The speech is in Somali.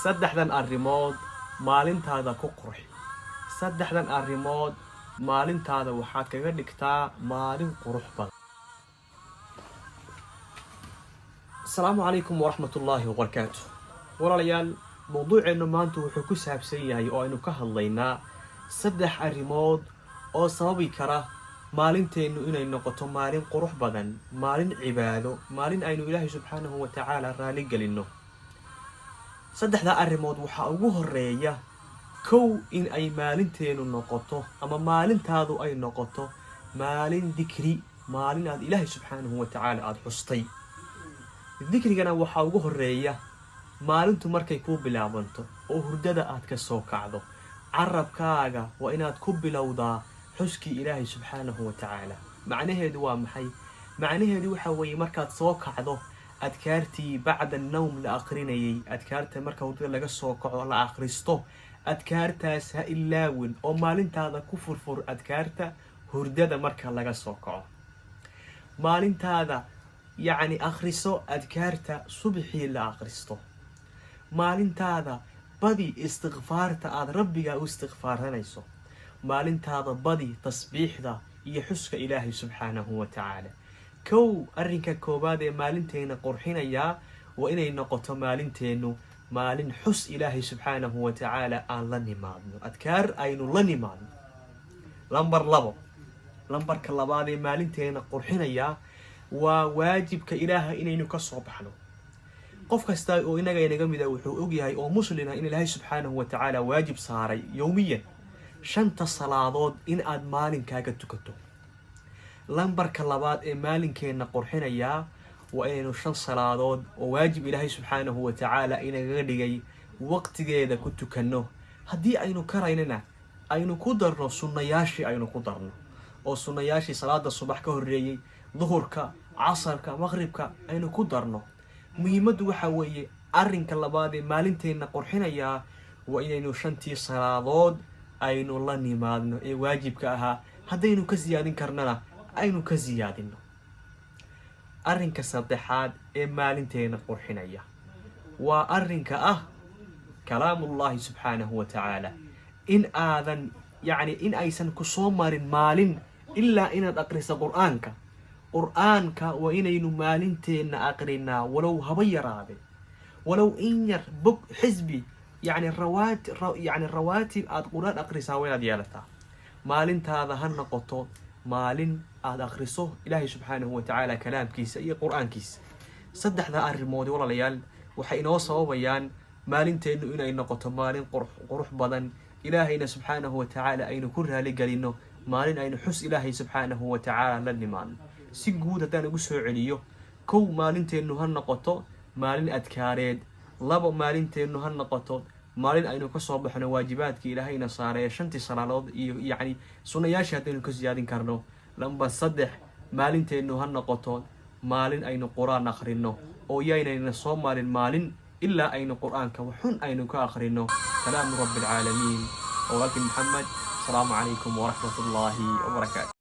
Saddexdan arrimood maalintaada ku qurxi. Saddexdan arrimood maalintaada waxaad kaga dhigtaa maalin qurux badan. Asalaamu calaykum waraxmatullaahi wabarakaatu. Walaalayaal, mowduuceennu maanta wuxuu ku saabsan yahay oo aynu ka hadlaynaa saddex arrimood oo sababi kara maalinteennu inay noqoto maalin qurux badan, maalin cibaado, maalin aynu Ilaahay subxaanahu wa tacaala raali gelinno. Saddexdaa arrimood waxaa ugu horeeya, kow, in ay maalinteennu noqoto ama maalintaadu ay noqoto maalin dikri, maalin aad Ilaahay subxaanahu wa tacaala aada xustay. Dikrigana waxaa ugu horeeya maalintu markay kuu bilaabanto oo hurdada aad ka soo kacdo, carabkaaga waa inaad ku bilowdaa xuskii Ilaahay subxaanahu wa tacaala. Macnaheedu waa maxay? Macnaheedu waxa weeye, markaad soo kacdo, adkaartii bacda annawm la aqrinayay, adkaarta marka hurdada laga soo kaco la akhristo, adkaartaas ha ilaawin oo maalintaada ku furfur adkaarta hurdada marka laga soo kaco. Maalintaada yacni akhriso adkaarta subxii la akhristo. Maalintaada badi istikfaarta aada Rabbigaa u istikfaaranayso. Maalintaada badi tasbiixda iyo xuska Ilaahay subxaanahu wa tacaala. Kow, arrinka koowaad ee maalinteena qurxinayaa waa inay noqoto maalinteennu maalin xus Ilaahay subxaanahu wa tacaala aan la nimaadno, adkaar aynu la nimaadno. Lambar labo, lambarka labaad ee maalinteena qurxinayaa waa waajibka Ilaaha inaynu ka soo baxno. Qof kasta oo inaga inaga mid a wuxuu ogyahay oo muslina in Ilaahay subxaanahu wa tacaala waajib saaray yowmiyan shanta salaadood in aad maalinkaaga tukato. Lambarka labaad ee maalinkeenna qurxinayaa waa inaynu shan salaadood oo waajib Ilaahay subxaanahu wa tacaala inagaga dhigay waqtigeeda ku tukanno. Haddii aynu karaynana, aynu ku darno sunnayaashii, aynu ku darno oo sunnayaashii salaada subax ka horreeyey, duhurka, casarka, maqribka aynu ku darno. Muhiimaddu waxaa weeye, arrinka labaad ee maalinteenna qurxinayaa waa inaynu shantii salaadood aynu la nimaadno ee waajibka ahaa. Haddaynu ka siyaadin karnana, aynu ka siyaadino. Arrinka saddexaad ee maalinteena qurxinaya waa arrinka ah kalaamullahi subxaanahu wa tacaala, in aadan yacni in aysan ku soo marin maalin ilaa inaad aqriso Qur-aanka. Qur-aanka waa inaynu maalinteenna aqrinaa, walow haba yaraade, walow in yar, bog, xisbi, yacni rawaati, yacni rawaatib aada Qur-aan aqrisaa waa inaad yeelataa. Maalintaada ha noqoto maalin aada akhriso Ilaahay subxaanahu wa tacaala kalaamkiisa iyo Qur-aankiisa. Saddexda arrimoodi, walaalayaal, waxay inoo sababayaan maalinteennu inay noqoto maalin qurux badan, Ilaahayna subxaanahu wa tacaala aynu ku raaligelinno, maalin aynu xus Ilaahay subxaanahu wa tacaala la nimaadno. Si guud haddaan ugu soo celiyo: kow, maalinteennu ha noqoto maalin adkaareed. Labo, maalinteennu ha noqoto maalin aynu ka soo baxno waajibaadkii Ilaahayna saaray, shantii salaadood iyo yacni sunnayaashii haddaynu ka siyaadin karno. Lamba saddex, maalinteennu ha noqoto maalin aynu Qur-aan akhrino, oo yaynayna soo marin maalin ilaa aynu Qur-aanka waxun aynu ka akhrino, kalaamu rabbi alcaalamiin. Walaalkii Maxamed, asalaamu calaykum waraxmat ullaahi wabarakaatu.